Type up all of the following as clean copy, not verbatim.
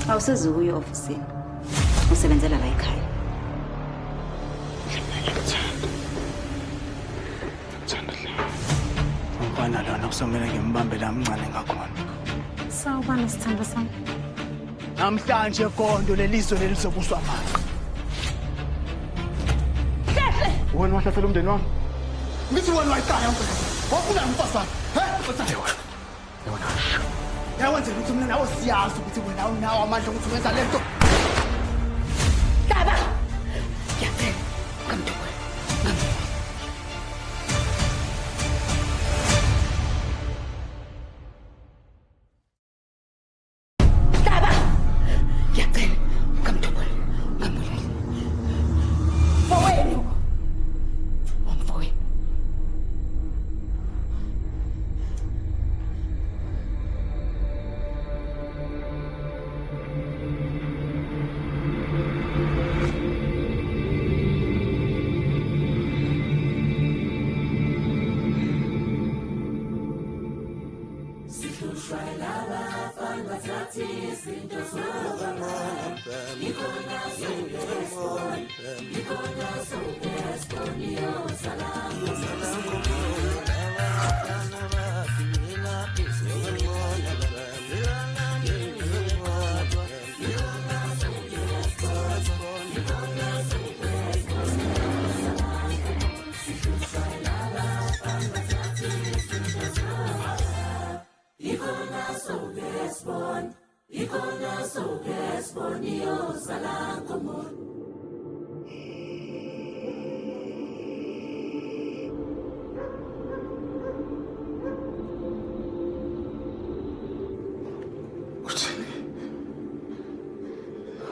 Awusezukuya ofisini. Usebenzela la ekhaya. Ngiyakuthanda. Ngikuthanda Dlala. Umfana lona kusomele ngimbambe la mncane ngakhona. Sawubona sithando sami. Namhlanje gondo lelizwe lelizobuswa amanqe. Hle! Wena wahlasela umndeni wami. Ngithi wena wayiqala mfana. Wafuna umfazi wami. He? Yona. Yawenza ukuthi mina nawe siyazi ukuthi wena unawo amandla ukuthi ungenza lento. Baba! Ngiyacela. Ngamdubula. Baba! Ngiyacela. Ngamdubula. Ngamdubula. Mfowenu. Mfowenu.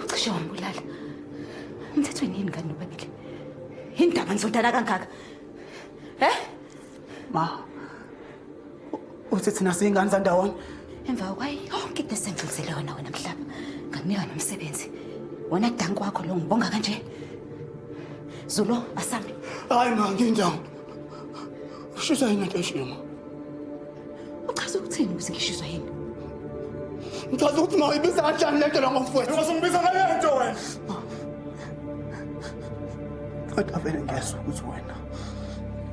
Ucishe wambulala. Umthethweni yini ngani nobabili? Indaba nizondana kangaka. Eh? Ma. Uthi thina siyingane zandawonye. Emva kwayo yonke into esengenzele yona wena mhlaba. Ngakunika nomsebenzi. Wona danki wakho lo ngibonga kanje. Zulu asami. Hayi ma ngindawo. Ushisa yini into eshiyo ma? Uchaza ukuthini ukuthi ngishiswa yini? Ngichaza ukuthi ma uyibiza kanjani lento la ngomfowethu? Ungasungibiza ngale nto wena. Kodwa vele ngiyezwa ukuthi wena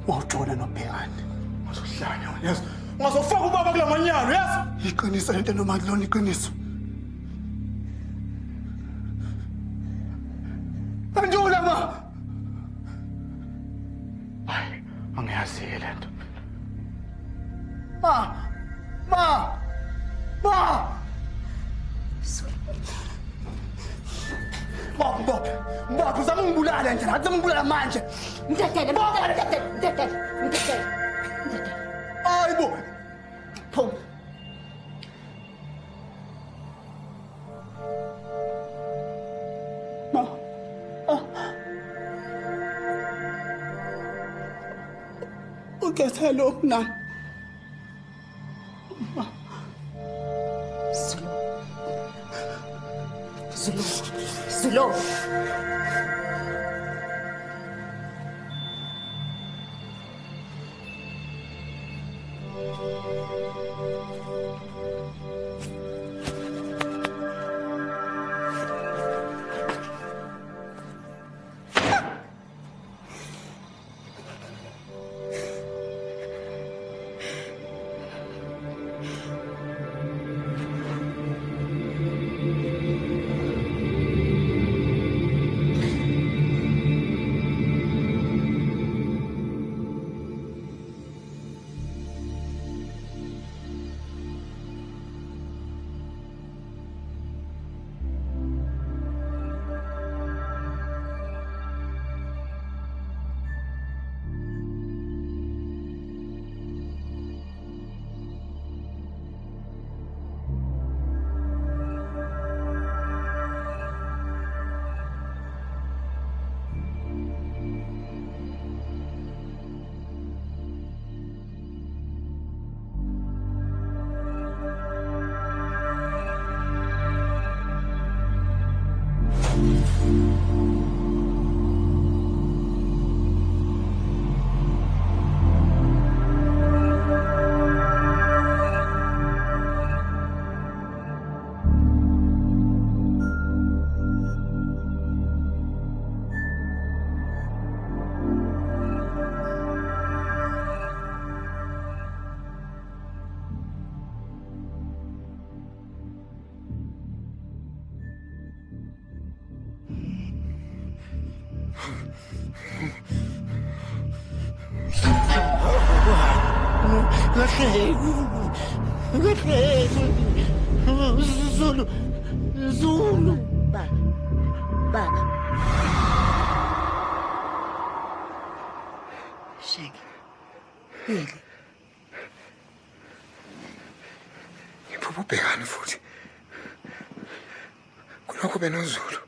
wawujola noBhekani. Uzohlanya wena yazi. Ungazofaka ubaba kula manyalo yazi. Iqiniso lento noma kulona iqiniso. Andula ma. Hayi, angiyazi le nto. Ma! Ma! Ma! Mbophe, mbophe, uzama ungibulala nje, uzama ungibulala manje. Mdedele, mdedele, mdedele, mdedele, mdedele. Hayi bo. Phuma. Ma. Ukhetha lokhu nami. Ma. Zulu. Zulu. Zulu. Zulu, Zulu. Baba, baba. Shenge. Yini? Ngiphupha ubhekani futhi. Kulokho benoZulu.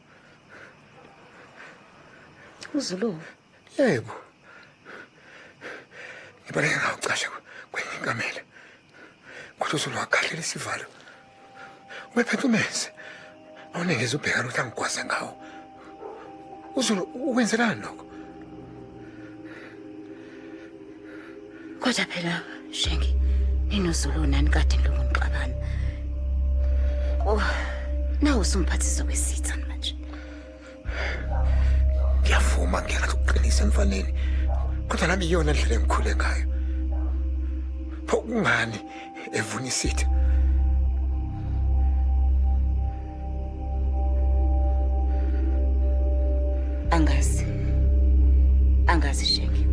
UZulu? Yebo. Ngibaleke ngawucasha kwenye inkamela. Kodwa uZulu wakhahlela isivalo. Ubephethe umese. Awunengeze ubhekani ukuthi angigwaze ngawo. UZulu ukwenzelani lokho? Kodwa phela Shenge, ninoZulu nani kade nilokhu nixabana. Oh, nawu usumphathisa kwesitha manje. Ngiyavuma ngeke ukuqinisa emfaneni. Kodwa nami iyona ndlela engikhule ngayo. Pho kungani evuna isitha? Angazi. Angazi Shenge.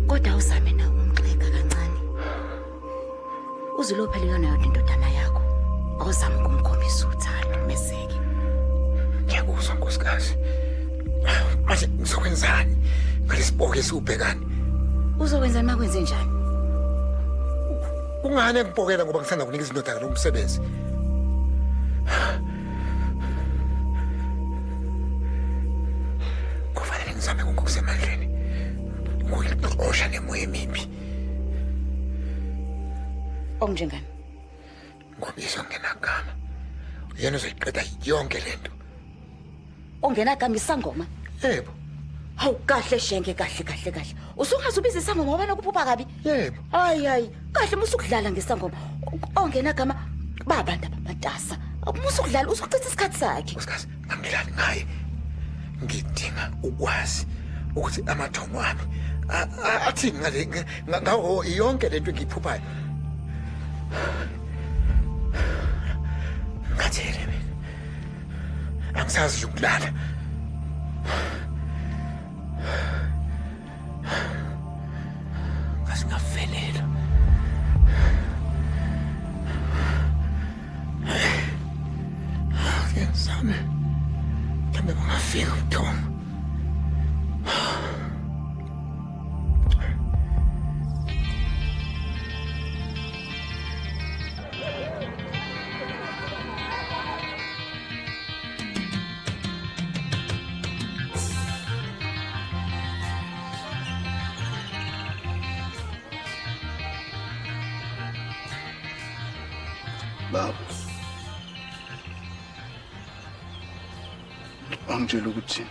Kodwa uzame nawe umxeka kancane. UZulu phela iyona yodwa indodana yakho. Awuzame ukumkhombisa uthando meseke. Ngiyakuzwa nkosikazi. Manje ngizokwenzani ngalesipoke esiubhekani? Uzokwenzani makwenze njani? Kungani engipokela ngoba ngisanda kunika izindodana lo msebenzi? Kufanele ngizame konke okusemandleni ukuyixosha nemoya emibi. Okunjengani? Ngoba ngenagama. Yena uzoyiqeda yonke lento. Ongenagama isangoma? Yebo. Hawu kahle Shenge, kahle kahle kahle. Usungaze ubize isangoma ngoba nokuphupha kabi? Yebo. Hayi hayi, kahle musukudlala ngesangoma. Ongenagama babantu abamatasa. Musukudlala usuchitha isikhathi sakhe. Nkosikazi, angidlali ngaye. Ngidinga ukwazi ukuthi amathongo ami athini ngale ngawo yonke lento engiyiphuphayo. Ngathele mina. Angisazi ukulala. Ngasingavelela. Ngiyazama. Mhlawumbe bungafika ubuthongo. Baba, angitshela ukuthi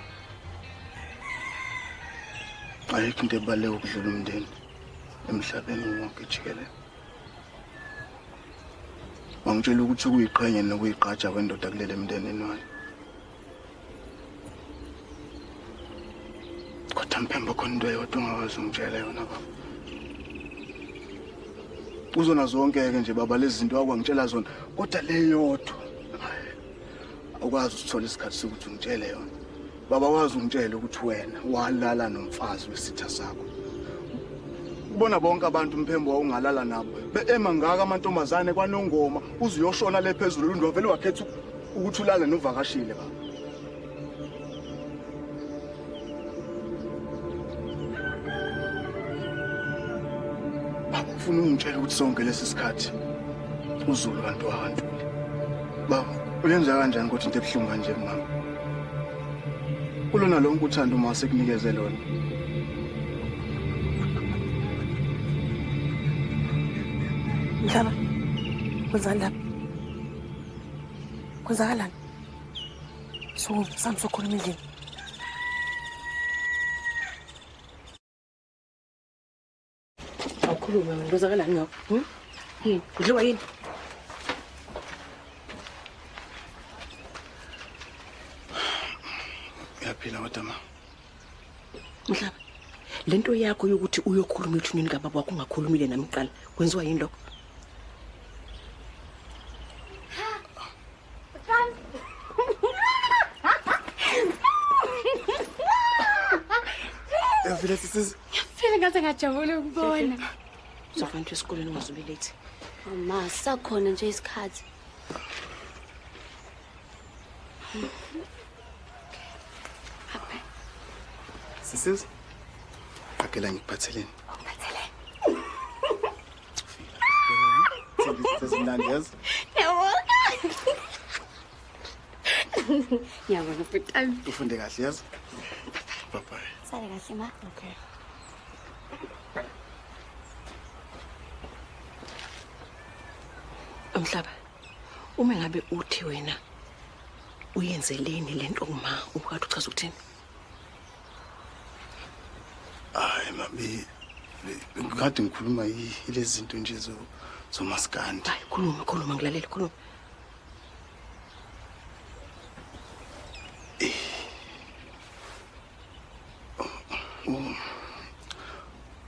ayikho into ebaluleke ukudlula umndeni emhlabeni wonke jikelele. Wangitshela ukuthi ukuyiqhenya nokuyigqaja kwendoda kulele emndenini wayo. Kodwa Mphemba khona into eyodwa ongakwazi ungitshela yona baba. Uzona zonke-ke nje baba lezi zinto akwangitshela zona, kodwa le yodwa awukwazi ukuthola isikhathi sokuthi ungitshele yona. Baba wazi ungitshele ukuthi wena walala nomfazi wesitha sakho. Ubona bonke abantu Mphembo wawungalala nabo ema ngaka amantombazane kwanongoma uze uyoshona le phezulu Lundi wavele wakhetha ukuthi ulale novakashile baba. Baba ufuna ungitshele ukuthi sonke lesi sikhathi uZulu kanti wahantule. Baba uyenza kanjani kodwa into ebuhlungu kanje mama? Kulona lonke uthando uma sekunikeze lona. Mhlaba, kwenzani lapha? Kwenzakalani? So, sami sokhuluma endlini. Awukhulume wena, kwenzakalani ngakho? Yini? Kudliwa yini? Uyaphila kodwa ma. Mhlaba, lento yakho yokuthi uyokhuluma ethuneni kababa wakho ungakhulumile nami kuqala, kwenziwa yini lokho? Sisi. Ngiyaphila ngaze ngajabula ukubona. Uzofanele esikoleni ungazubi late. Mama, sakhona nje isikhathi. Okay. Sisi. Qagela ngikuphatheleni. Ungiphatheleni. Sisi yazi. Ngiyabonga. Ngiyabonga futhi. Ufunde kahle yazi. Bye bye. Sale kahle ma. Okay. Mhlaba, uma ngabe uthi wena uyenzeleni lento kuma ubukade uchaza ukuthini? Hayi mabi, ngikade ngikhuluma ilezi zinto nje zomaskandi. Hayi khuluma khuluma ngilalela khuluma.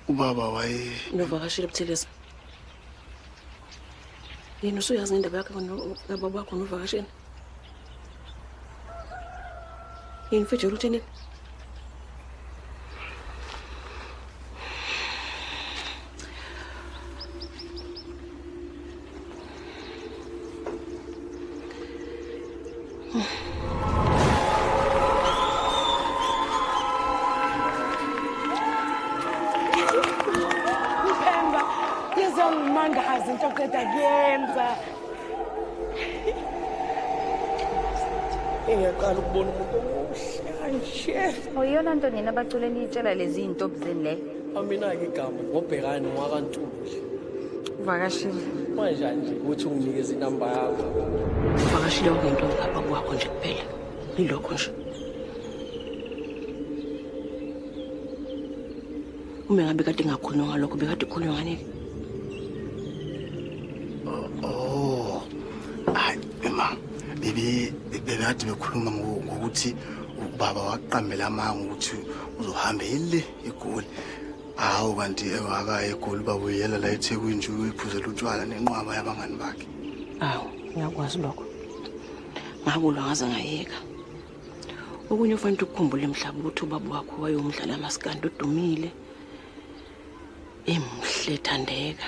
Ubaba waye novakashile Buthelezi. Yena usuyazi ngendaba yakhe kababa wakho novakashile. Yini mfethu uthini? Mphemba, yezongimangaza into oqeda kuyenza. Ngiyaqala ukubona umuntu omuhle kanje. Oyiyona nto nina abacule niyitshela lezi zintombi zeni le. Mina-ke igama ngobhekani ngwakaNtuli. Uvakashile. Manje nje ukuthi unginikeze inamba yakho. Uvakashile okuyinto ngapha kwakho nje kuphela. Yilokho nje. Uma ngabe kade ngakhulunywa ngalokho bekade kukhulunywa ngani? Oh. Hayi ma, bebe bekade bekhuluma ngokuthi ubaba waqambela amanga ukuthi uzohamba ile eGoli. Hawu kanti akaye eGoli babuyela la eThekwini nje uyiphuzela utshwala nenqwaba yabangani bakhe. Awu, ngiyakwazi lokho. Ngakulwa ngaze ngayeka. Okunye ufanele ukukhumbula emhlaba ukuthi ubaba wakho wayewumdlali amaskandi odumile. Emhle thandeka.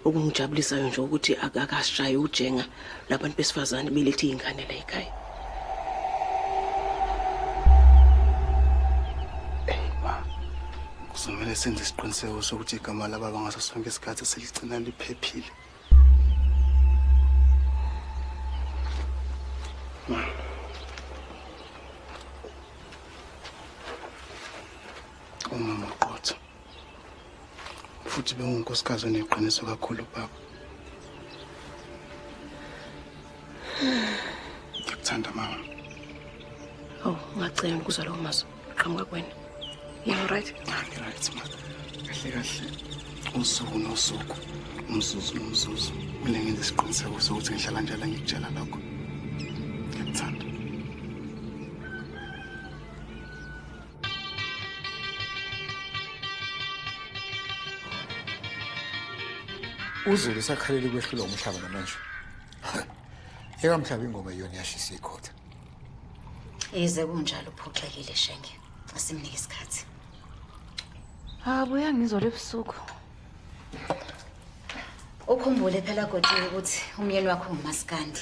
Okungijabulisayo nje ukuthi akashayi ujenga labantu besifazane belethe izingane la ekhaya. Hey ma, kuzomele senze isiqiniseko sokuthi igama lababa ngaso sonke isikhathi siligcina liphephile. Ma, umama qotho. Futhi bengunkosikazi oneqiniso kakhulu baba. Ngiyakuthanda mama. Oh, ngacela ukuzwa lawo mazwi qhamuka kuwena. You all right? Ngi-right ma. Kahle kahle. Usuku nosuku, umzuzu nomzuzu. Kumele ngenze isiqiniseko sokuthi ngihlala njalo ngikutshela lokho. Ngiyakuthanda. uZulu usakhalela ukwehlulwa umhlaba namanje. Ekamhlaba ingoma iyona yashisa ikhotha. Ize kunjalo uphoxekile Shenge. Asimnike isikhathi. Ah, buya ngizolo ebusuku. Ukhumbule phela Godiwe ukuthi umyeni wakho ungumaskandi.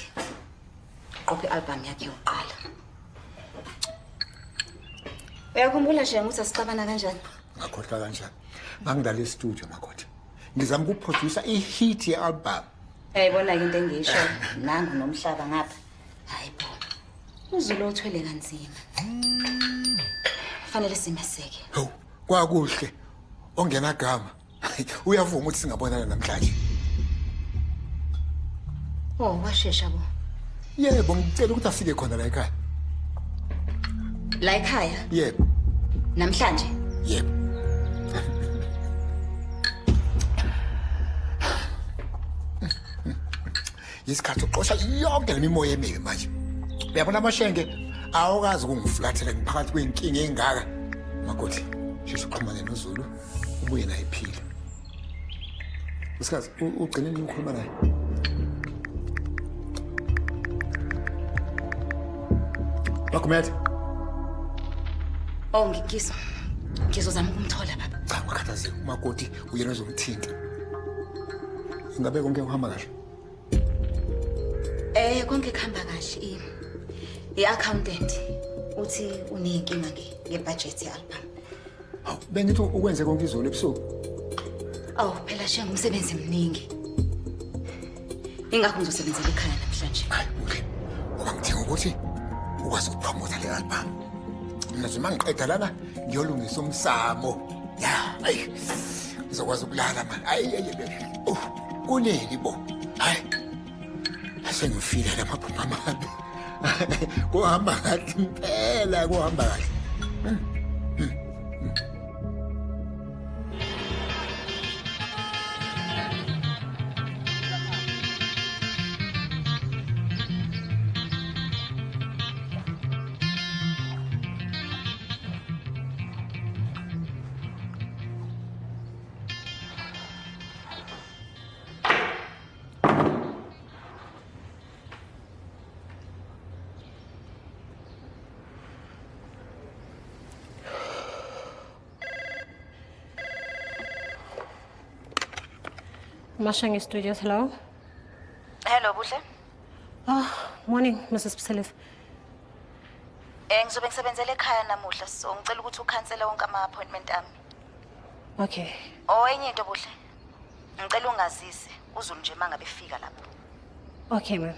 Uqophe i-album yakhe yokuqala. Uyakhumbula Shenge ukuthi asixabana kanjani? Ngakhohlwa kanjani? Ngangidlala e-studio makhothi. Ngizama ukuproduce i-hit ye-album. Uyayibona-ke into engiyisho nangu nomhlaba ngapha. Hayi bo. uZulu uthwele kanzima. Fanele simeseke. Hawu, kwakuhle. Ongenagama. Uyavuma ukuthi singabonana namhlanje. Oh, washesha bo. Yebo, ngicela ukuthi afike khona la ekhaya. La ekhaya? Yebo. Namhlanje? Yebo. Isikhathi uxosha yonke le mimoya emibi manje. Uyabona amashenge awukazi ukungiflathela ngiphakathi kwenkinga engaka. Makoti, sheshe uxhumane noZulu ubuye naye ephila. Usikazi ugcine nini ukukhuluma naye? Bakumethe. Oh, ngikizwa. Ngizozama ukumthola baba. Cha, ungakhathazeki, umakoti uyena ozomthinta. Ingabe konke kuhamba kahle? Konke kuhamba kahle. I-accountant uthi uneyinkinga ngebudget ye-album. Hawu, bengithi ukwenze konke izolo ebusuku. Awu, phela Shenge umsebenzi mningi. Ingakho ngizosebenzela ekhaya namhlanje. Hayi, kuhle. Ngoba ngidinga ukuthi ukwazi ukupromotha le album. Mina nje mangiqeda lana ngiyolungisa umsamo. Ya, ayi. Ngizokwazi ukulala manje. Ayi, ayi, oh, kunini bo. Hayi. Sengifile lamaphupha amabi. Kuhamba kahle impela, kuhamba kahle. Mashangi Studios, hello. Hello, Buhle. Oh, morning, Mrs. Buthelezi. Ngizobe ngisebenzele ekhaya namuhla, so ngicela ukuthi ukhansele wonke ama-appointment ami. Okay. Oh, enye into Buhle. Ngicela ungazise, uZulu nje mangabe efika lapho. Okay, ma'am.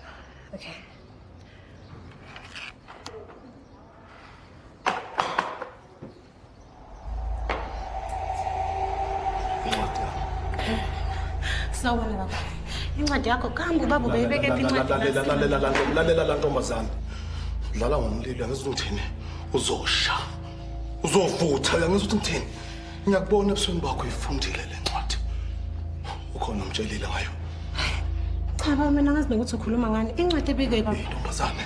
Okay. Sawubona baba. Incwadi yakho kambe ubaba ubeyibeke phi incwadi? Lalela la ntombazana. Dlala ngomlilo angizwa ngithini. Uzosha. Uzovutha angizwa ukuthi ngithini. Ngiyakubona ebusweni bakho uyifundile le ncwadi. Ukhona umtshelile ngayo. Cha baba mina ngazi nokuthi ukhuluma ngani. Incwadi ebike baba. Ntombazane.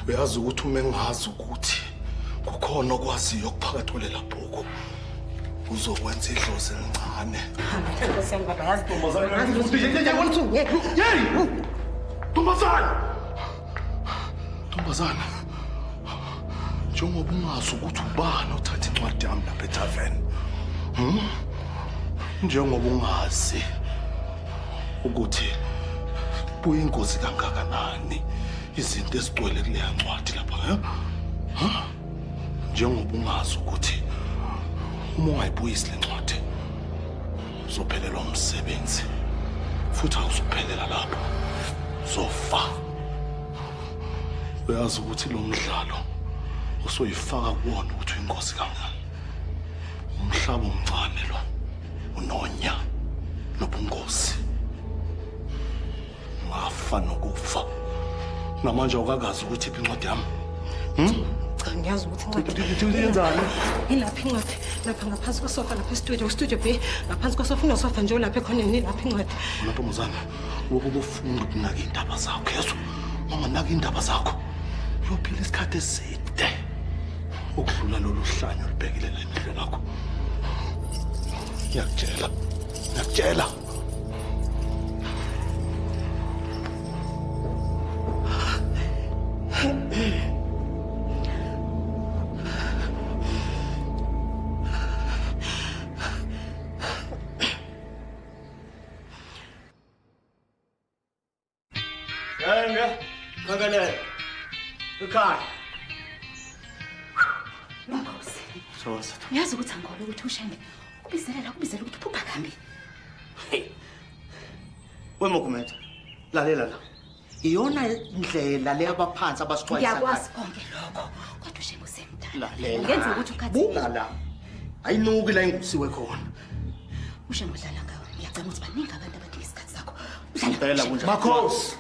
Uyazi ukuthi uma ngingazi ukuthi kukhona okwaziyo okuphakathi kulela bhuku. Uzokwenza idlozi elincane. Ntombazane! Ntombazane. Njengoba ungazi ukuthi ubani othatha incwadi yami lapha etavern. Njengoba ungazi ukuthi kuyingozi kangakanani izinto ezigcwele kuleya ncwadi lapha, ha? Njengoba ungazi ukuthi uma ungayibuyisi le ncwadi uzophelelwa umsebenzi futhi awuzuphelela lapho, uzofa. Uyazi ukuthi lo mdlalo usoyifaka kuwona ukuthi uyingozi kangani. Umhlaba omncane lo unonya nobungozi, ungafa nokufa. Namanje awukakazi ukuthi iphi incwadi yami. Cha, ngiyazi ukuthi incwadi yenzani. Ilapha incwadi, lapha ngaphansi kwesofa lapha e-studio, studio B, ngaphansi kwesofa unosofa nje olapha ekhoneni ilapha incwadi. Ntombazana, ubufunda ukunaka iy'ndaba zakho, yezwa? Unganaka iy'ndaba zakho uyophila isikhathi eside ukudlula lolu hlanyo olubhekile la emehlweni akho. Ngiyakutshela, ngiyakutshela. Makhosi. Ngiyazi ukuthi angikholwa ukuthi uShenge ukubizelela ukubizela ukuthi uphupha kambi. Hey. Wemogumede, lalela la. Iyona indlela le abaphansi abasixwayisa. Ngiyakwazi konke lokho. Kodwa uShenge usemdala. Lalela. Ngenza ukuthi ukhathele. Buka la. Ayinuki la ingusiwe khona. uShenge udlala ngawe. Ngiyacela ukuthi baningi abantu abadinga isikhathi sakho. Udlala kunjani? Makhosi.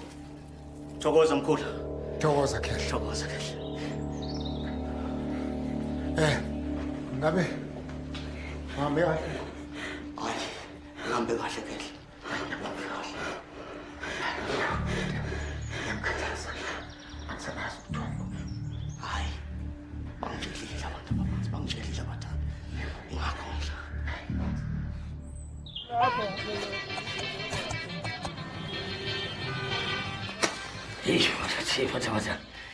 Thokoza mkhulu. Thokoza Khehla. Thokoza Khehla. Ngabe uhambe kahle? Hayi, ngihambe kahle Khehla. Ngihambe kahle. Ngiyamkhathaza. Angisabazi ubuthongo. Hayi, bangitshelile abantu abaphansi, bangitshelile abadala. Ingakho ngidla.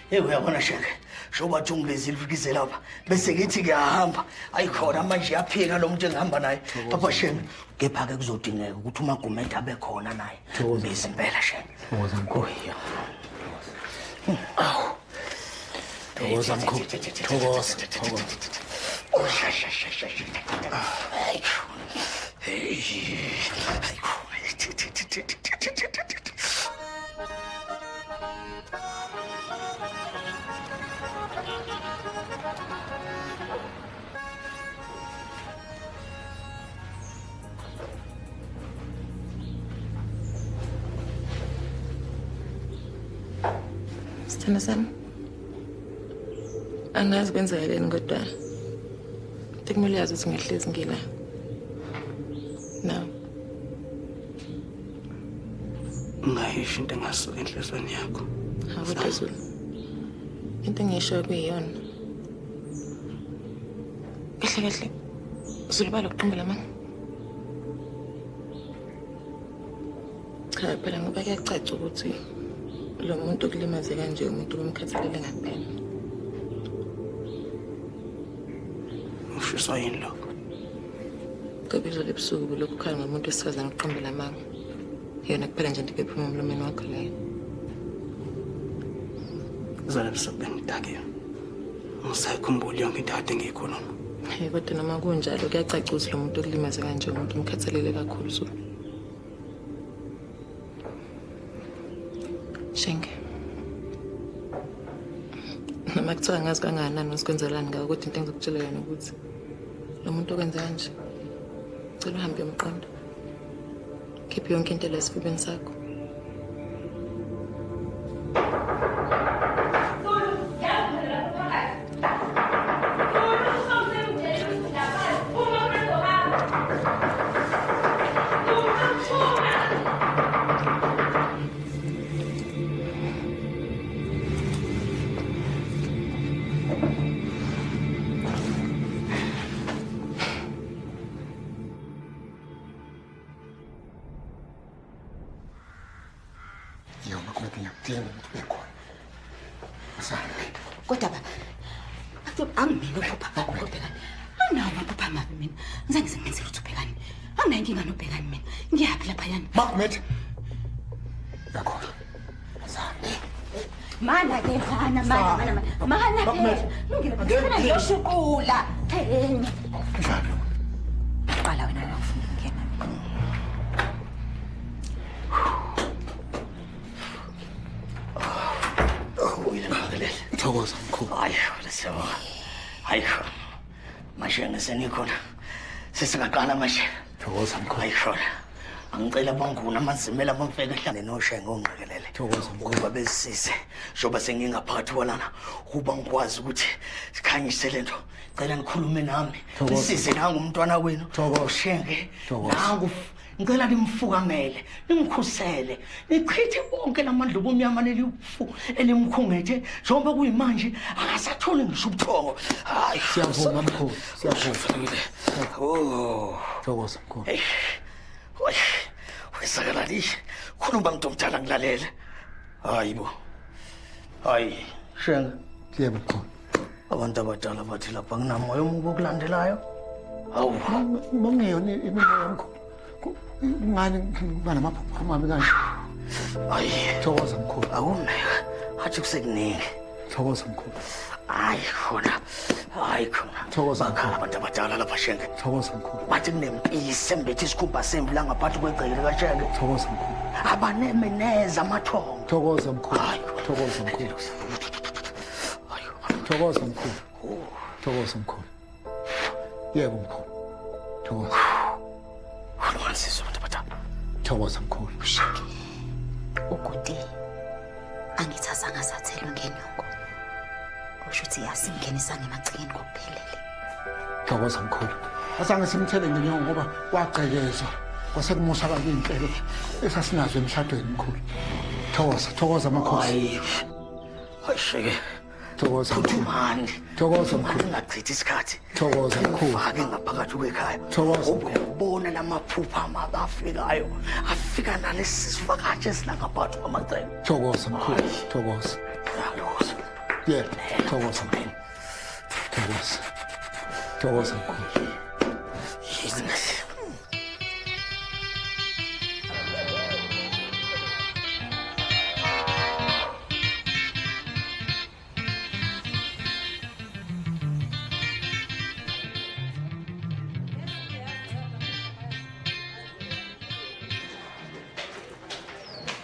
Hey, uyabona Shenge. Njengoba thi ungibizile ufikize lapha bese ngithi ngiyahamba. Ayikhona manje yaphika lo muntu engihamba naye. Papa Shenge, kepha-ke kuzodingeka ukuthi uMagumede abe khona naye. Biza impela Shenge. Thokoza mkhulu. Awu. Thokoza mkhulu. Thokoza. Thokoza. Sithando sami, angazi kwenzakaleni kodwa kumele yazi ukuthi ngihlezi ngila. No. Ungayisho into engasuka enhliziyweni yakho. Hawu kodwa Zulu, into engiyishoyo kuyiyona. Kahle kahle, Zulu balokuqumbela mani. Cha phela ngoba kuyacaca ukuthi lo muntu okulimaze kanje umuntu omkhathalele ngempela. Ushiswa yini lokho? Ngoba izolo ebusuku lokhu kukhala ngomuntu wesifazane oqambela amanga. Yona kuphela nje into ephuma emlomeni wakho leyo. Izolo ebusuku bengidakiwe. Ngisayikhumbula yonke into kade ngiyikhuluma. Hey, kodwa noma kunjalo kuyacaca ukuthi lo muntu okulimaze kanje umuntu omkhathalele kakhulu Zulu. Shenge. Noma kuthiwa angazi kangakanani usikwenzelani ngawo kodwa into engizokutshela yona ukuthi lo muntu okwenza kanje cela uhambe uyomqonda. Khiphe yonke into la esifubeni sakho. Kodwa baba, angimina uphupha baba uBhekani. Anginawo amaphupha amabi mina. Ngizange ngimenzele ukuthi uBhekani. Anginayo inkinga noBhekani mina. Ngiyaphi laphayana? Magumede. Yakhona. Asambe. Mana ke mana mana mana mana ke. Lungile baba, ngiyoshuqula. Theni. Njalo. Qala wena ngifuna ukungena. Thokoza mkhulu. Hayi, siyabonga. Hayi khona. Manje ngisenikhona. Sesingaqala manje. Thokoza mkhulu. Hayi khona. Angicela banguna amazimela abamfeke ehlane noShenge ongqekelele. Thokoza mkhulu. Ukuba besise njengoba sengingaphakathi kwalana ukuba ngikwazi ukuthi sikhanyise lento. Cela nikhulume nami. Nisize nangu umntwana wenu. uShenge. Nangu ngicela nimfukamele, nimkhusele, nichithe bonke lamandla obumnyama lelifu elimkhungethe njengoba kuyimanje akasatholi ngisho ubuthongo. Hayi, siyavuma mkhulu, siyavuma. Oh, thokoza mkhulu. Hey. Wesakalali. Khuluma mntu omdala ngilalele. Hayibo. Hayi, Shenge. Yebo mkhulu. Abantu abadala bathi lapha kunamoya omubi okulandelayo. Hawu, bongeyona imimoya mkhulu. Kungani kuba namaphupho amabi kanje? Hayi, thokoza mkhulu. Akumeka, athi kusekuningi. Thokoza mkhulu. Hayi khona, hayi khona. Thokoza bakhala abantu abadala lapha Shenge. Thokoza mkhulu. Bathi kunempisi embethe isikhumba semvu la ngaphansi kwegceke likaShenge. Thokoza mkhulu. Abanemeneza amathongo. Thokoza mkhulu. Thokoza mkhulu. Thokoza mkhulu. Thokoza mkhulu. Yebo mkhulu. Thokoza. Thokoza mkhulu. Shenge. Ukuthi angithi azangasathelwe ngenyongo. Usho ukuthi yasingenisa ngemagcekeni ngokuphelele. Thokoza mkhulu. Azange simthele ngenyongo ngoba wagcekezwa. Kwasekumoshakala iy'nhlelo esasinazo emshadweni mkhulu. Thokoza, thokoza makhosi. Hayi. Hayi Shenge. Thokoza. Phuthumani. Thokoza mkhulu. Ungachithi isikhathi. Thokoza mkhulu. Fake ngaphakathi kwekhaya. Thokoza. Ubona lamaphupha amabi afikayo. Afika nalesi sivakashi esilangaphathi kwamagceke. Thokoza mkhulu. Thokoza. Thokoza. Yeah, thokoza mkhulu. Thokoza. Thokoza mkhulu.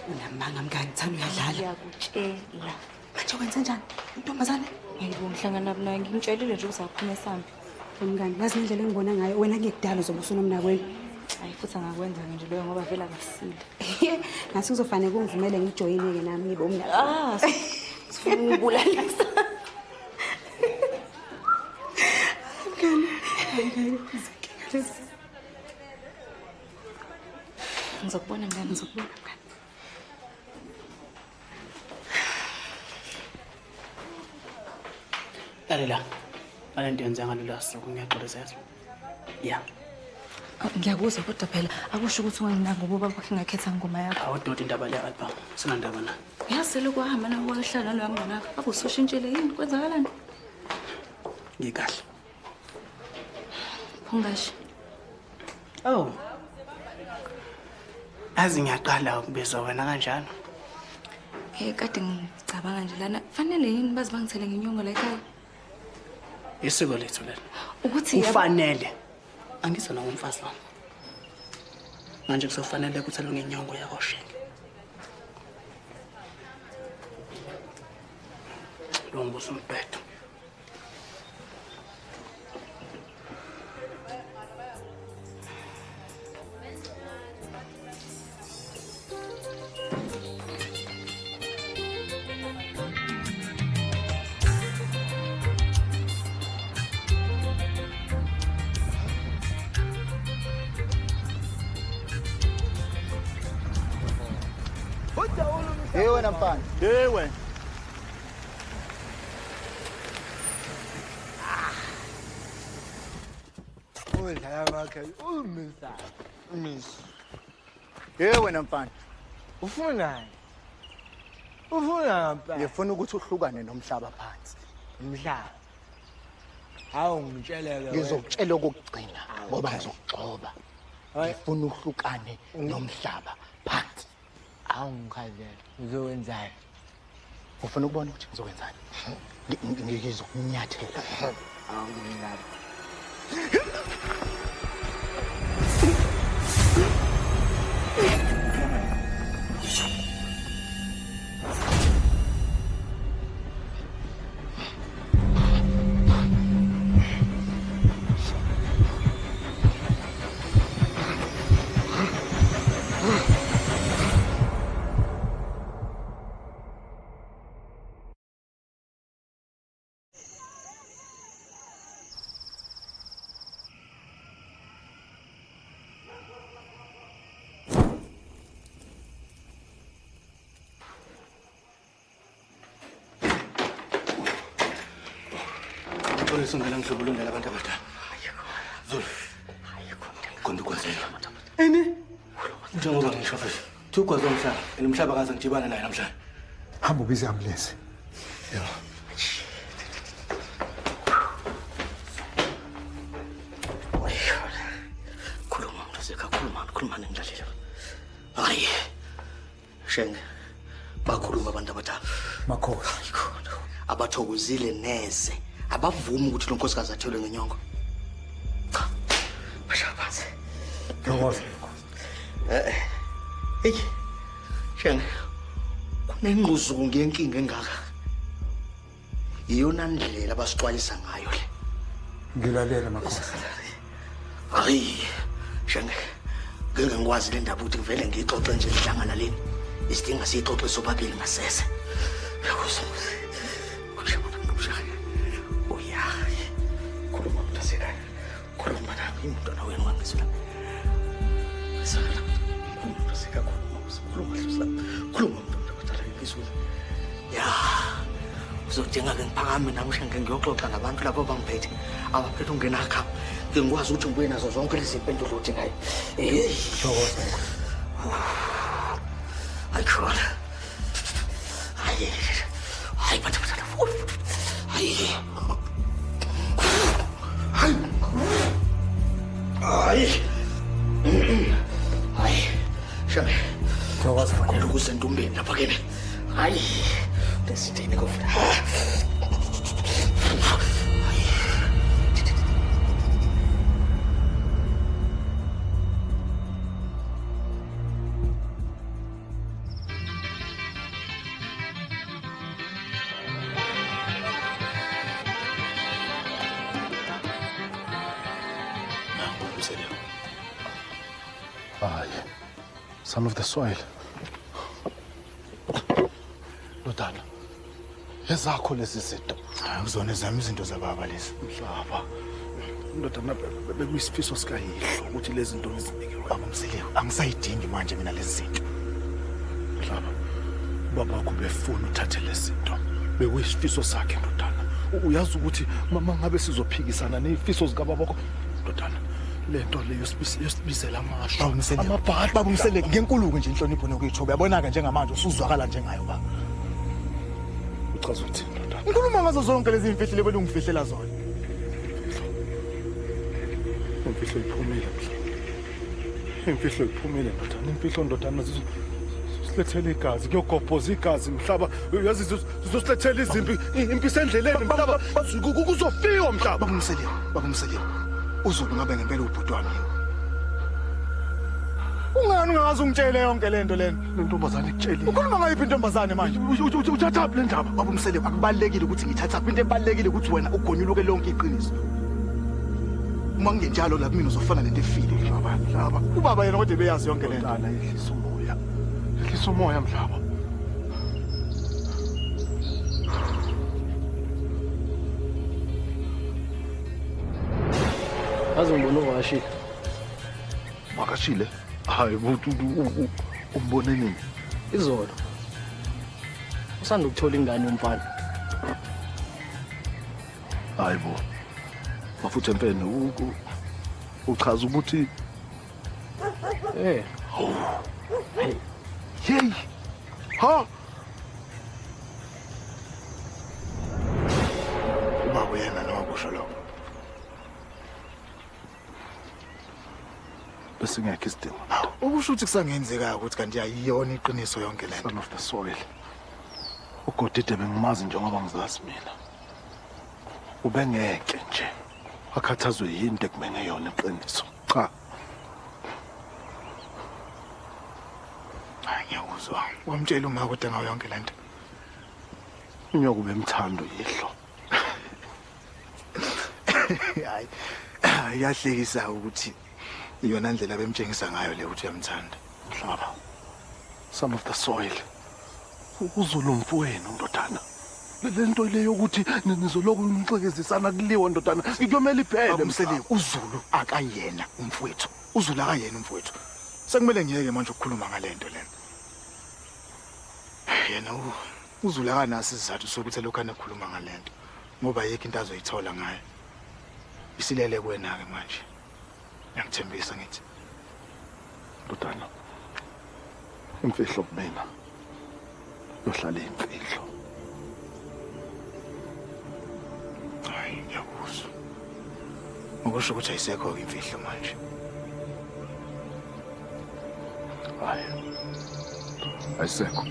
Unamanga mngani, thana uyadlala. Ngiyakutshela. Manje wenze njani? Intombazane? Hayibo ngihlangana naye ngimtshelile nje ukuthi aphume esambe. Mngani, yazi indlela engibona ngayo wena ngekudala uzobe usunomnakwenu. Hayi futhi angakwenza nje loyo ngoba vele akasile. Ngathi kuzofanele ungivumele ngijoyine ke nami ngibe umnakwe. Ah, sifuna ukubulalisa. Mngani, hayi izinkinga lezi. Ngizokubona mngani, ngizokubona mngani. Lalela, nalento yenza ngalolu suku ngiyaxolisa. Yeah. Ngiyakuzwa kodwa phela akusho ukuthi unganginaka ngoba ubaba wakhe ngakhetha ngoma yakho. Awudoti indaba le album. Sinandaba na. Uyazi lokho wahamba nawe wahlala naloya mngane wakho. Akusushintshile yini? Kwenzakalani? Ngikahle. Phungashe. Oh. Azi ngiyaqala ukubizwa wena kanjalo. Kade ngicabanga nje lana fanele yini baze bangithele ngenyongo la ekhaya? Isiko lethu lelo. Ukuthi kufanele angizona ngumfazi wami. Manje kuzofanele ukuthelwe ngenyongo yakoShenge. Lo ngibusa umbhedo. Hey wena mfana. Hey wena. Udlala bakhe umisa. Miss. Hey wena mfana. Ufunani? Ufuna mfana? Ngifuna ukuthi uhlukane nomhlaba phansi. Umhlaba. Hawu ngitsheleke. Ngizokutshela okugcina ngoba ngizokugxoba. Ngifuna uhlukane nomhlaba phansi. Awungichazele uzokwenzani? Ufuna ukubona ukuthi ngizokwenzani? Ngizokunyathela. Awungingabi. Songela ngihlobulungela abantu abadala. Zulu. Qonda ukwazela. Ene? Njengoba ngisho mfethu. Thi ugwazi omhlaba, and umhlaba kaze ngijibane naye namhlanje. Hamba ubize ambulance. Yebo. Khuluma mntazeka, khuluma, khuluma ngilalela. Hayi. Shenge. Bakhuluma abantu abadala. Makhosi. Abathokozile neze. Abavumi ukuthi lo nkosikazi athelwe ngenyongo. Cha. Basha phansi. Thokoza. Hey. Shenge. Kunengquzuku ngenkinga engaka. Iyona ndlela abasixwayisa ngayo le. Ngilalela makhosi. Hayi. Shenge. Ngeke ngikwazi le ndaba ukuthi ngivele ngiyixoxe nje sihlangana leni. Isidinga siyixoxe sobabili ngasese. Yakuzwa. Khuluma nami umntwana wenu wangizwela. Sala. Khuluma sikakhuluma, khuluma hlala. Khuluma mntwana abadala ngizwela. Ya. Uzodinga ke ngiphakame nami Shenge ngiyoxoxa nabantu labo abangiphethe. Abaphethe ungenakha. Ngikwazi ukuthi ngibuye nazo zonke lezi impendulo odingayo. Eh, thokoza. Hayi khona. Hayi. Hayi bathatha. Thokoza. Fanele ukuze entombeni lapha kimi. Hayi. Lesithini kofuna. Son of the soil. Lodana, ezakho lezi zinto. Akuzona ezami izinto zababa lezi. Mhlaba. Ndodana bekuyisifiso sikayihlo ukuthi lezi zinto ngizinike wena. Baba Mseleku, angisayidingi manje mina lezi zinto. Mhlaba, ubaba wakho befuna uthathe lezi zinto. Bekuyisifiso sakhe ndodana. Uyazi ukuthi mama ngabe sizophikisana nezifiso zikababa wakho ndodana. Lento leyo yosibizela amasho. Amabhadi. Baba Mseleku, ngenkuluko nje inhlonipho nokuyithoba. Uyabona ke njengamanje usuzwakala njengayo baba. Uchaza uthini ndodana? Ngikhuluma ngazo zonke lezi imfihlo belungifihlela zona. Imfihlo iphumile mhlaba. Imfihlo iphumile ndodana. Imfihlo ndodana zizosilethela igazi, kuyogobhoza igazi mhlaba. Uyazi zizosilethela izimpi, impi isendleleni mhlaba. Kuzofiwa mhlaba. Baba Mseleku, Baba Mseleku. Uzulu ngabe ngempela ubhuti wami. Ungani ungaze ungitshele yonke lento lena? Le ntombazane ikutshelile. Ukhuluma ngayiphi intombazane manje? Uthathaphi le ndaba? Baba Mseleku, akubalulekile ukuthi ngithathaphi. Into ebalulekile ukuthi wena ugonyuluke lonke iqiniso. Uma kungenjalo la kumina uzofana nento efile. Mhlaba, mhlaba. Ubaba yena kodwa beyazi yonke lento. Ndodana, yehlisa umoya. Yehlisa umoya mhlaba. Aze ngibone uvakashile. Vakashile? Hayi, umbone nini? Izolo. Usanda ukuthola ingane yomfana. Hayi bo. Mafutha mfene, uchaza ukuthi eh. Hey. Hey. Ha. Ubaba yena nowakusho lokho. Besingekho isidingo. Ukusho ukuthi kusangenzeka ukuthi kanti ayiyona iqiniso yonke lento. Son of the soil. Ugodide bengimazi njengoba ngizazi mina. Ubengeke nje akhathazwe yinto ekumengeyona iqiniso. Cha. Hayi ngiyakuzwa. Wamtshela uma kodwa ngayo yonke lento. Unyoko bemthando yihlo. Hayi. Iyahlekisa ukuthi iyona ndlela bemtshengisa ngayo le ukuthi uyamthanda. Mhlaba. Son of the soil. Uzulu mfowenu ndodana. Le nto le yokuthi nizoloku nixekezisana kuliwa ndodana. Kuyomela iphele Mseleku. uZulu akayena umfowethu. uZulu akayena umfowethu. Sekumele ngiyeke manje ukukhuluma ngalento lena. Yena uZulu akanaso isizathu sokuthi lokho anakhuluma ngalento ngoba yekho into azoyithola ngayo. Isilele kuwena ke manje. Ngiyangithembisa ngithi. Ndodana, imfihlo kumina yohlala imfihlo. Hayi ngiyakuzwa. Ukusho ukuthi ayisekho ke imfihlo manje. Hayi. Ayisekho.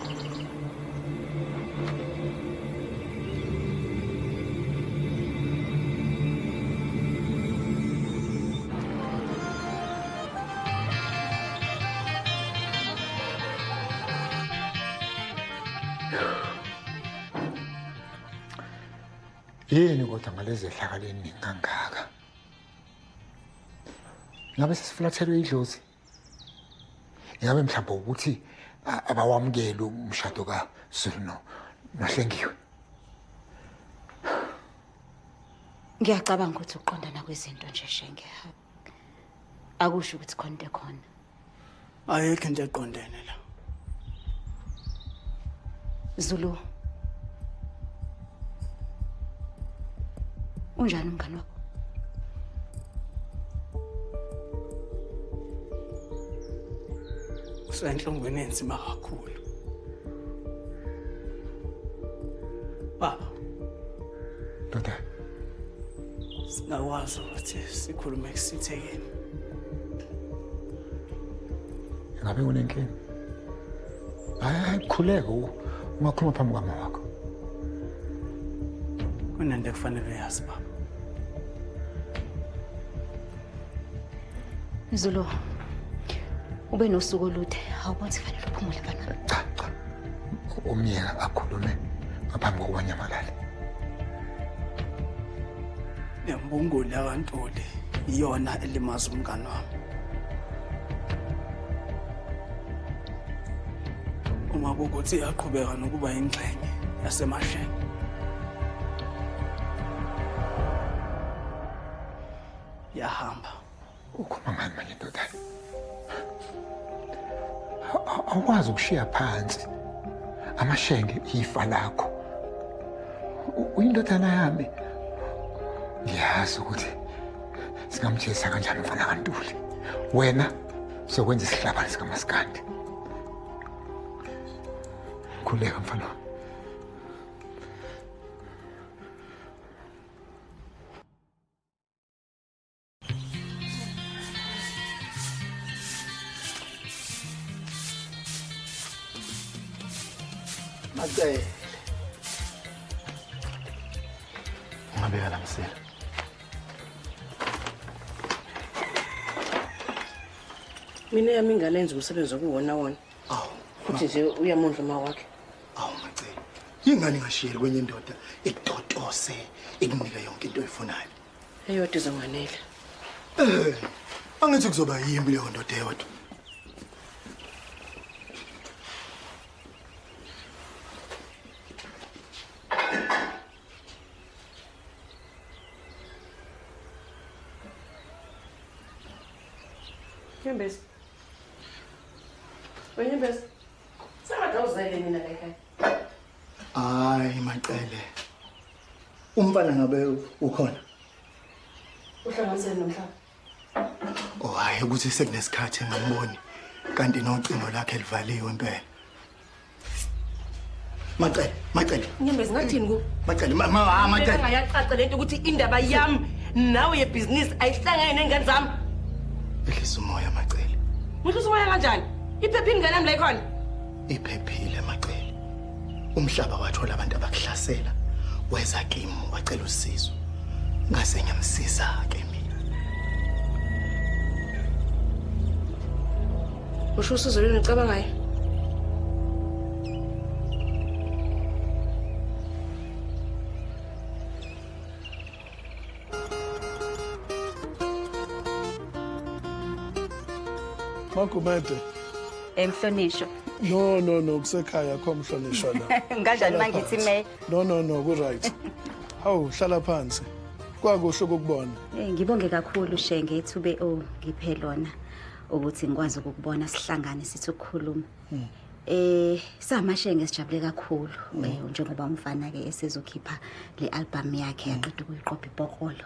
Yini kodwa ngalezi zehlakalo eningi kangaka? Ngabe sesifulathelwe idlozi? Ngabe mhlawumbe ukuthi abawamukeli umshado kaZulu noHlengiwe? Ngiyacabanga ukuthi uqondana kwezinto nje Shenge. Akusho ukuthi khona into ekhona. Ayikho into eqondene la. Zulu. Unjani umngani wakho? Usenhlungwini enzima kakhulu. Baba. Ndoda. Singakwazi ukuthi sikhulume kusithekeni. Ngabe kunenkinga? Hayi, khuleka ungakhuluma phambi kwama wakho. Kunento ekufanele uyazi baba. Zulu, ube nosuku olude, awuboni kufanele uphumule mfana. Cha cha. Umyeka akhulume ngaphambi kokuba nyamalale. Lembungulu yakantuli iyona elimaza umngani wami. Uma kukuthi iyaqhubeka nokuba ingxenye yaseMashenge. Yahamba. Ukhuluma ngani manje ndodana? Awukwazi ukushiya phansi amashenge ifa lakho. Uyindodana yami. Ngiyazi ukuthi singamjezisa kanjani umfana kaNtuli. Wena sokwenza isihlabane sikaMasikandi. Khuleka mfana wami. Macele. Ungabeka la msila. Mina yami ingane yenza umsebenzi okuwona wona. Awu, futhi nje uyamondla uma wakhe. Awu Macele. Yingane ingashiyeli kwenye indoda ikutotose ikunike yonke into oyifunayo. Eyodwa izonganela. Angithi kuzoba yimbi leyo ndoda eyodwa. Nyembezi. Wenyembezi. Sengathi awuzele mina la ekhaya. Hayi Macele. Umfana ngabe ukhona? Uhlanganisele nomhlaba. Oh hayi ukuthi sekunesikhathi engamboni kanti nocingo lakhe livaliwe impela. Macele, Macele. Nyembezi ngathini ku? Macele, ma Macele. Ngayacaca lento ukuthi indaba yami nawe yebhizinisi ayihlangene nengane zami. Ehlisa umoya Macele. Ngihlisa umoya kanjani? Iphephile ingane yami la ikhona? Iphephile Macele. Umhlaba wathola abantu abakuhlasela weza kimi wacela usizo. Ngase ngiyamsiza ke mina. Usho usizo lolu ngicabangayo? Magumede. Emhlonishwa. No no no, kusekhaya akho mhlonishwa la. Kanjani mangithi me? No no no, ku right. Hawu, hlala phansi. Kwakuhle ukukubona. Ngibonge kakhulu Shenge ethube ngiphe lona ukuthi ngikwazi ukukubona sihlangane sithi ukukhuluma. Samashenge sijabule kakhulu njengoba umfana ke esezokhipha le album yakhe yaqeda ukuyiqopha ibhokolo.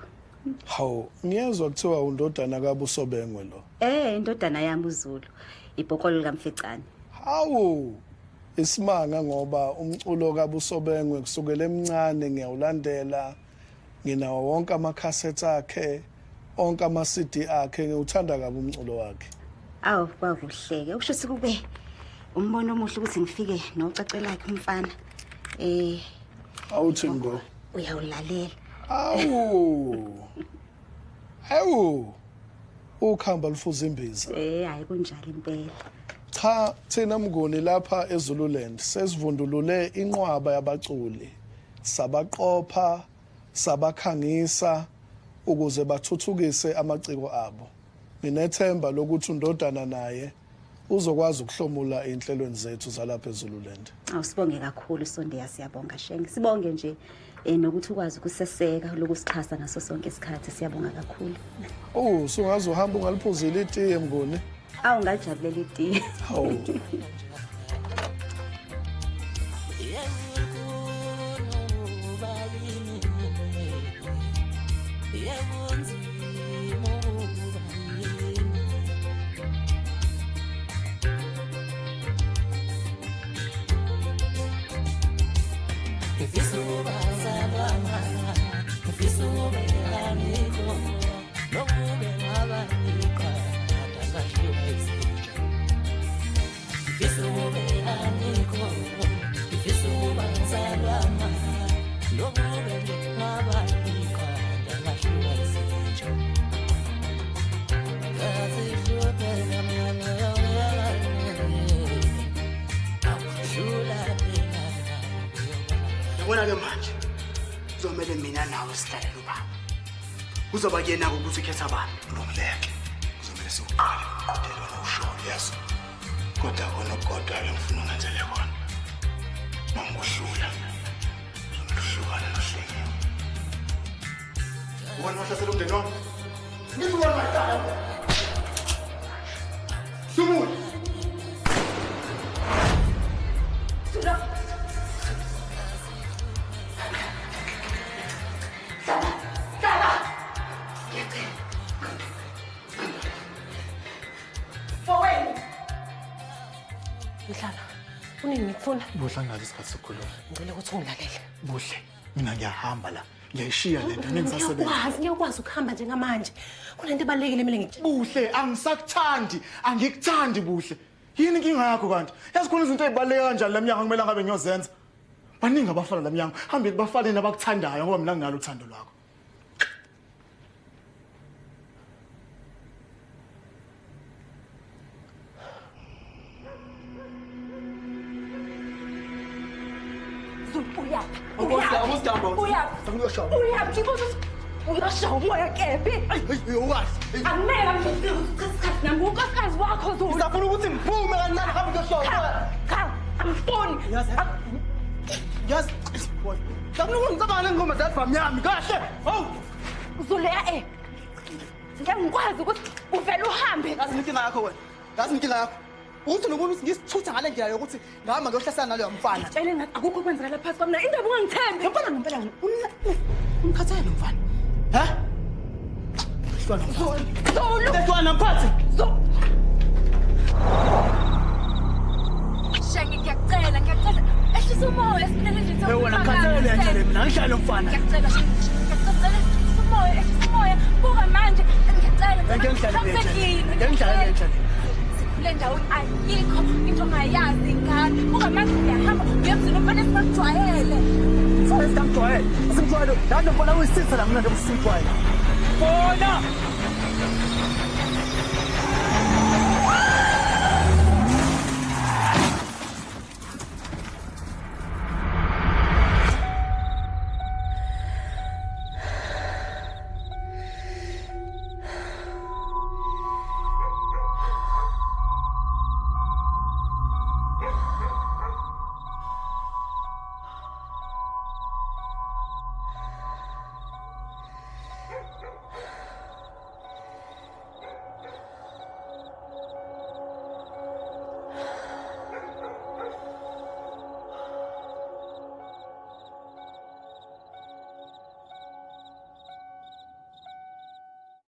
Hawu, ngiyezwa kuthiwa undodana kaBusobengwe lo. Indodana yami uZulu, ibhokolo likaMfecane. Hawu, isimanga ngoba umculo kaBusobengwe kusukela emncane ngiyawulandela. Nginawo wonke amakhasethi akhe, onke ama CD akhe, ngiwuthanda kabi umculo wakhe. Awu, kwakuhleke. Usho ukuthi kube umbono omuhle ukuthi ngifike nocece lakhe umfana. Awuthi ngo. Uyawulalela. Awu. Awu. Ukhamba lufuza imbiza. Hayi kunjalo impela. Cha, thina Mnguni lapha eZululand sesivundulule inqwaba yabaculi. Sabaqopha, sabakhangisa ukuze bathuthukise amaciko abo. Nginethemba lokuthi undodana naye uzokwazi ukuhlomula einhlelweni zethu zalapha eZululand. Awusibonge kakhulu Sondeya, siyabonga Shenge. Sibonge nje nokuthi ukwazi ukuseseka lokusixhasa ngaso sonke isikhathi, siyabonga kakhulu. Oh, sungaze uhamba ungaliphuzile itiye Mnguni. Awu, ngajabulela itiye. Hawu. This will be Yabona-ke manje, kuzomele mina nawe sihlalele ubaba. Kuzoba kuyena-ke ukuthi ukhetha bani. Kulungileke. Kuzomele siwuqale umqhudelwano ushoyo, yeso. Kodwa kona kodwa-ke ngifuna ungenzele kona. Manguhlula. Kuzomele uhlukane noHlengiwe. Ubani wahlasela umndeni wami? Ngithi ubani wahlasela? Sumula! Mhlaba, unini ngikufuna? Buhle, anginaso isikhathi sokukhuluma. Ngicela ukuthi ungilalele. Buhle, mina ngiyahamba la. Ngiyayishiya le nto, ngeke ngisasebenza. Ngiyakwazi, ngiyakwazi ukuhamba njengamanje. Kunento ebalulekile kumele ngikutshele. Buhle, angisakuthandi, angikuthandi Buhle. Yini inkinga yakho kanti? Yazi khona izinto ezibaluleke kanjani la mnyango kumele ngabe ngiyozenza. Baningi abafana la mnyango. Hambe kubafaneni abakuthandayo ngoba mina nginalo uthando lwakho. Uyashawa umoya kephi? Akumele ngisikhathi nami unkosikazi wakho Zulu. Ngisafuna ukuthi ngiphume kancane hambe ngiyoshawa umoya. Cha, angifuni. Yazi, ngifuna ukungicabanga ngengoma ze-album yami kahle. Hawu. Zulu ya eh. Ngeke ngikwazi ukuthi uvele uhambe. Yazi inkinga yakho wena. Yazi inkinga yakho. Ukuthi nokuba ngisithutha ngale ndlela yokuthi ngihamba ngiyohlasela naloyo mfana. Tshele ngathi akukho okwenzakala phakathi kwami naye. Indaba ungangithembi. Ngempela ngempela umkhathele lo mfana. He? Hlwana. Zulu. Hlwana mphathi. Zulu. Shenge ngiyacela, ngiyacela. Ehlisa umoya siphele nje. Hey wena khathele le ndlela mina ngihlale lo mfana. Ngiyacela Shenge. Ngiyacela ehlisa umoya, ehlisa umoya. Buka manje ngiyacela. Ngeke ngihlale le ndlela. Ngeke ngihlale le ndlela. Le ndawo ayikho into ongayazi ngane. Buka manje uyahamba uyemzini umfana esimjwayele. Mfana esimjwayele. Simjwayele. La mfana uyisitha la mina nje usimjwayele. Bona.